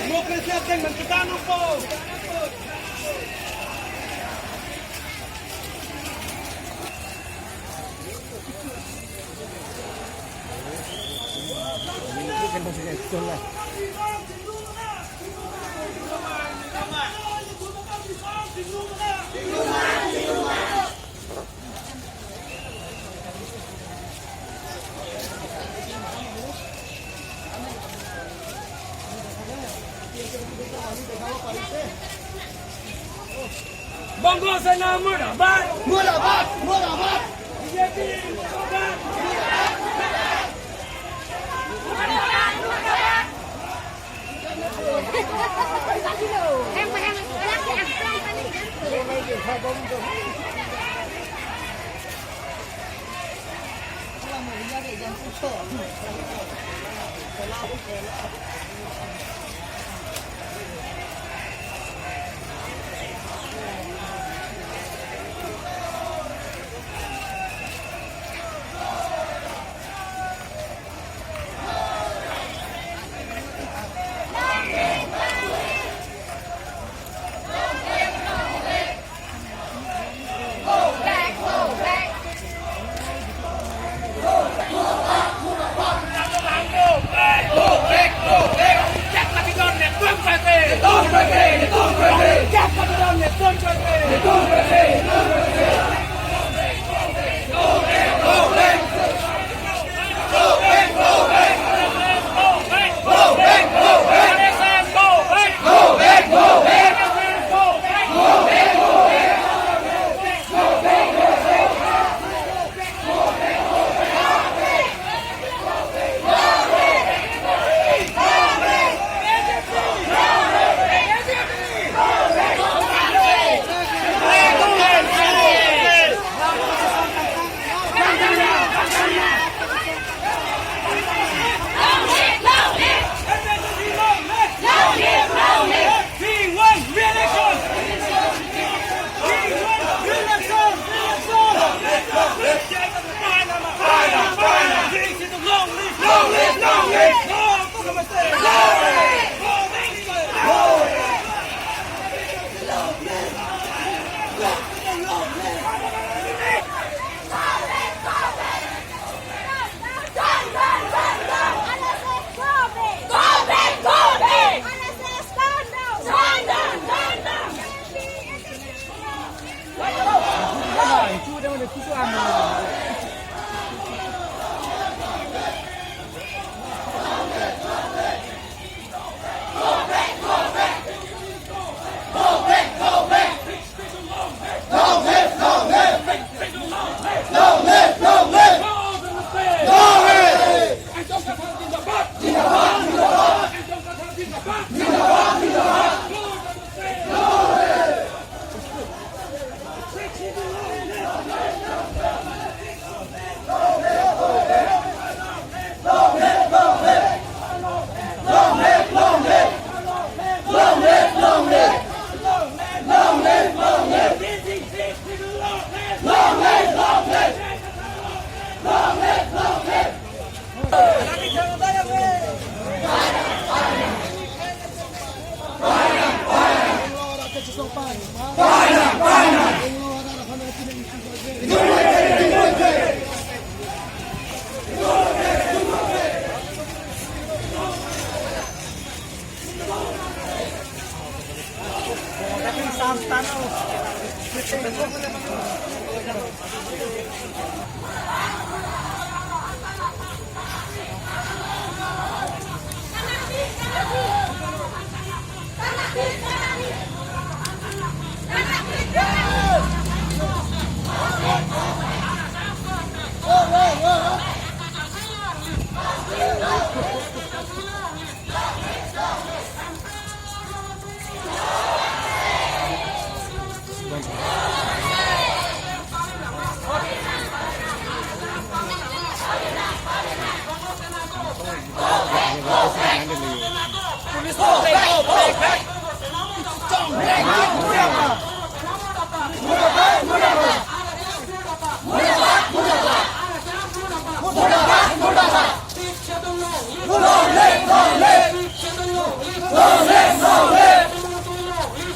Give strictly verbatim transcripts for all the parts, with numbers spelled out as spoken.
Democracy ateng menpetan upo. Bongo Sena murdabad! Murdabad! Murdabad! B J P murdabad!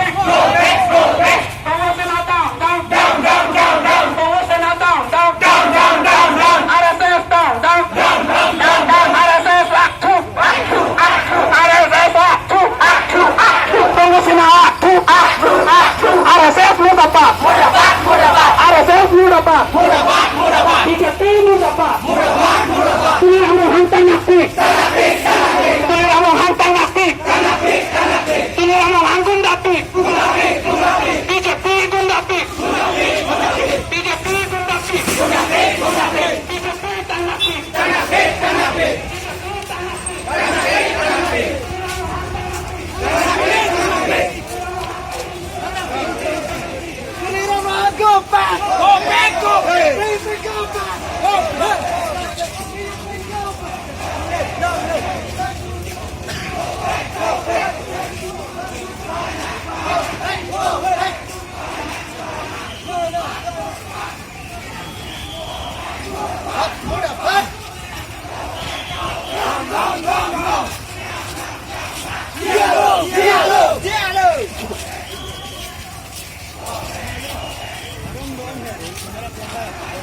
back, go back, go back. Congress Sena down, down, down, down, down, down. Congress Sena down, down, down, down, down, down. R S S down, down, down, down, down, down. R S S akthu, akthu, akthu. R S S akthu, akthu, akthu. Congress Sena akthu, akthu, akthu. R S S murdabad, murdabad, murdabad. R S S murdabad, murdabad, murdabad. B J P murdabad, murdabad, murdabad. Tuliram Ronghang tangnappik, tangnappik, tangnappik. Tuliram Ronghang tangnappik, tangnappik, tangnappik. Tuliram Ronghang gundapik, gundapik, gundapik. B J P gundapik, gundapik, gundapik. B J P gundapik, gundapik, gundapik. B J P tangnappik, tangnappik, tangnappik. B J P tangnappik, tangnappik, tangnappik. Tuliram Ronghang, go back! Go back, go back! Please go back! Go back!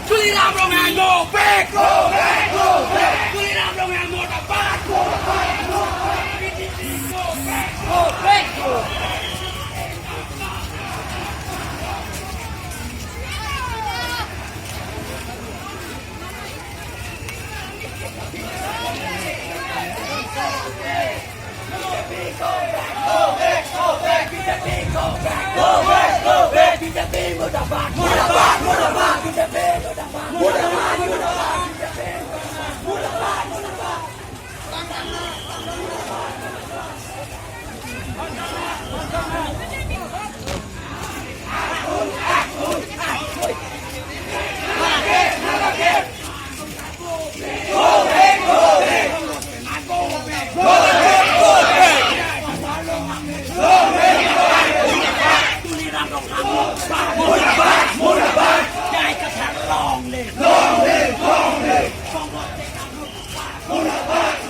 Tuliram Ronghang, go back! Go back! Go back! Tuliram Ronghang murdabad! Murdabad!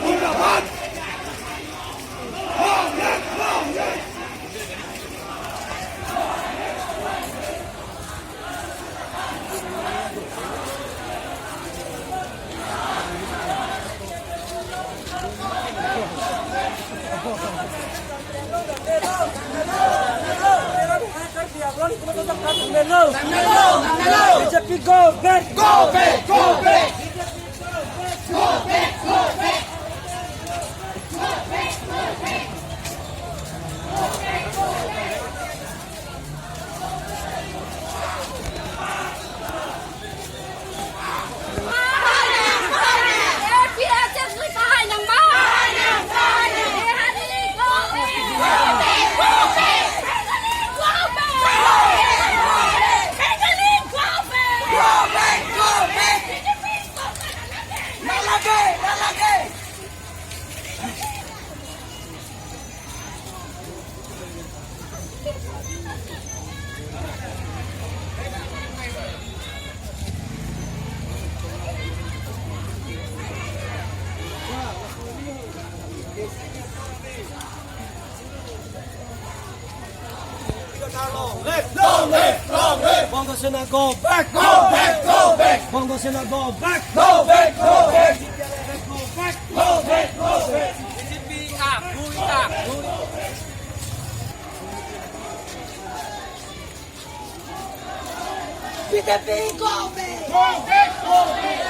Murdabad! B J P go back! Go back! Go back! B J P go back! Go back! Go back! Long live! Long live! Bangso Sena go back! Go back! Go back! Bangso Sena go back! Go back! Go back! Go back! Go back! Go back! B J P akthu, akthu. B J P go back! Go back! Go back!